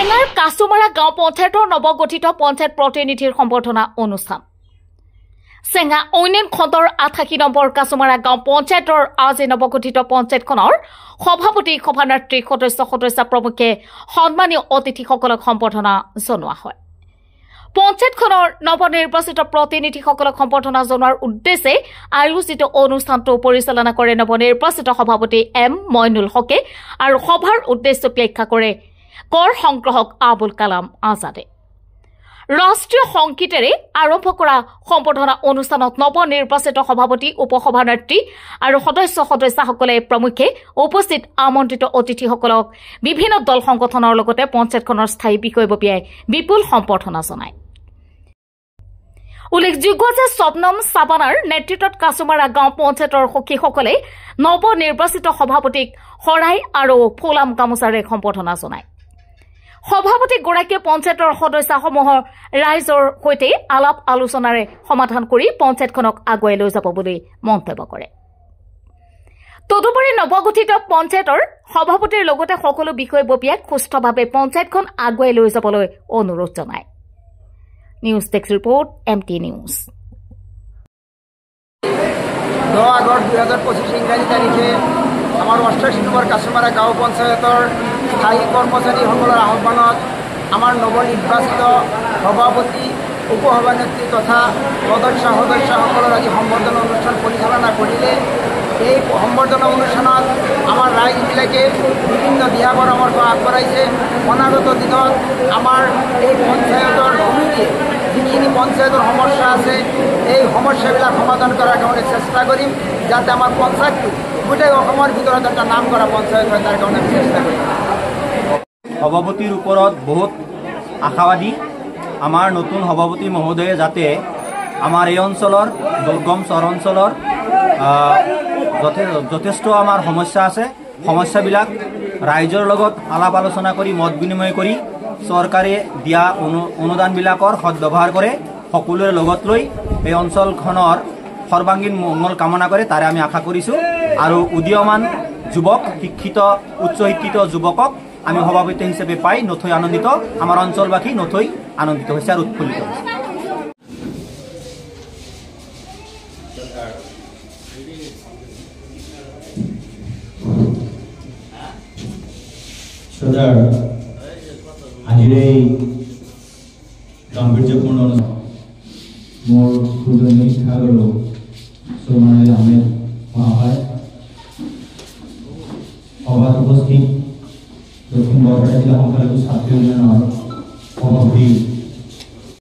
চেঙাৰ কাছুমাৰা গাঁও পঞ্চায়তৰ নৱগঠিত পঞ্চায়ত প্ৰতিনিধিৰ সম্বৰ্ধনা অনুষ্ঠান। চেঙা উন্নয়ন খণ্ডৰ 88 নম্বৰ কাছুমাৰা গাঁও পঞ্চায়তৰ আজি নৱগঠিত পঞ্চায়তখনৰ সভাপতি, সভানেত্ৰী, সদস্য সদস্যা প্ৰমুখ্যে সন্মানীয় অতিথিসকলক সম্বৰ্ধনা জনোৱা হয়। পঞ্চায়তখনৰ নৱনিৰ্বাচিত প্ৰতিনিধিসকলক সম্বৰ্ধনা জনোৱাৰ উদ্দেশ্যে আয়োজিত অনুষ্ঠানটো পৰিচালনা কৰে নৱনিৰ্বাচিত সভাপতি এম মইনুল হকে আৰু সভাৰ উদ্দেশ্য ব্যাখ্যা কৰে কৰ সংগ্ৰাহক আবুল কালাম আজাদে। ৰাষ্ট্ৰীয় সংগীতেৰে আৰম্ভ কৰা সম্বৰ্ধনা অনুষ্ঠানত নৱনিৰ্বাচিত সভাপতি, উপসভানেত্ৰী আৰু সদস্য সদস্যাসকলে প্ৰমুখ্যে উপস্থিত আমন্ত্ৰিত অতিথিসকলক বিভিন্ন দল সংগঠনৰ লগতে পঞ্চায়তখনৰ স্থায়ী বিষয়ববীয়াই বিপুল সম্বৰ্ধনা জনায়। উল্লেখযোগ্য যে শবনম চাবানাৰ নেতৃত্বত কাছুমাৰা গাঁও পঞ্চায়তৰ সখীসকলে নৱনিৰ্বাচিত সভাপতিক শৰাই আৰু ফুলাম গামোচাৰে সম্বৰ্ধনা জনায়। সভাপতিগৰাকীয়ে পঞ্চায়তৰ সদস্যসমূহৰ ৰাইজৰ সৈতে আলাপ আলোচনাৰে সমাধান কৰি পঞ্চায়তখনক আগুৱাই লৈ যাব বুলি মন্তব্য কৰে। তদুপৰি নৱগঠিত পঞ্চায়তৰ সভাপতিৰ লগতে সকলো বিষয়ববীয়াক সুস্থভাৱে পঞ্চায়তখন আগুৱাই লৈ যাবলৈ অনুৰোধ জনায়। News desk report, M T news. 10 August 2025 ইংৰাজী তাৰিখে আমাৰ 88 নম্বৰ কাছুমাৰা গাঁও পঞ্চায়তৰ স্থায়ী কৰ্মচাৰীসকলৰ আহ্বানত আমাৰ নৱনিৰ্বাচিত সভাপতি, উপসভানেত্ৰী তথা সদস্য সদস্যসকলৰ আজি সম্বৰ্ধনা অনুষ্ঠান পৰিচালনা কৰিলে। এই সম্বৰ্ধনা অনুষ্ঠানত আমাৰ ৰাইজবিলাকে বিভিন্ন দিহা পৰামৰ্শ আগবঢ়াইছে। অনাগত দিনত আমাৰ এই পঞ্চায়তৰ সমিতিয়ে যিখিনি পঞ্চায়তৰ সমস্যা আছে এই সমস্যাবিলাক সমাধান কৰাৰ কাৰণে চেষ্টা কৰিম, যাতে আমাৰ পঞ্চায়তটো গোটেই অসমৰ ভিতৰত এটা নাম কৰা পঞ্চায়ত হয়, তাৰ কাৰণে আমি চেষ্টা কৰিম। সভাপতিৰ ওপৰত বহুত আশাবাদী। আমাৰ নতুন সভাপতি মহোদয়ে যাতে আমাৰ এই অঞ্চলৰ দুৰ্গম চৰ অঞ্চলৰ যথেষ্ট আমাৰ সমস্যা আছে, সমস্যাবিলাক ৰাইজৰ লগত আলাপ আলোচনা কৰি মত বিনিময় কৰি চৰকাৰে দিয়া অনুদানবিলাকৰ সদ্ব্যৱহাৰ কৰে, সকলোৰে লগত লৈ এই অঞ্চলখনৰ সৰ্বাংগীন মংগল কামনা কৰে, তাৰে আমি আশা কৰিছোঁ। আৰু উদীয়মান যুৱক, শিক্ষিত, উচ্চ শিক্ষিত যুৱকক আমি সভাপতি হিচাপে পাই নথৈ আনন্দিত, আমাৰ অঞ্চলবাসী নথৈ আনন্দিত হৈছে আৰু উৎফুল্লিত হৈছে। শ্ৰদ্ধাৰ আজিৰ এই গাম্ভীৰ্যপূৰ্ণ মোৰ পূজনীয় শিক্ষাগুৰু চৌমান আলী আহমেদ মহাশয়, সভাত উপস্থিত দক্ষিণ বৰপেটা জিলা সংখ্যালঘু ছাত্ৰ ইউনিয়নৰ সভাপতি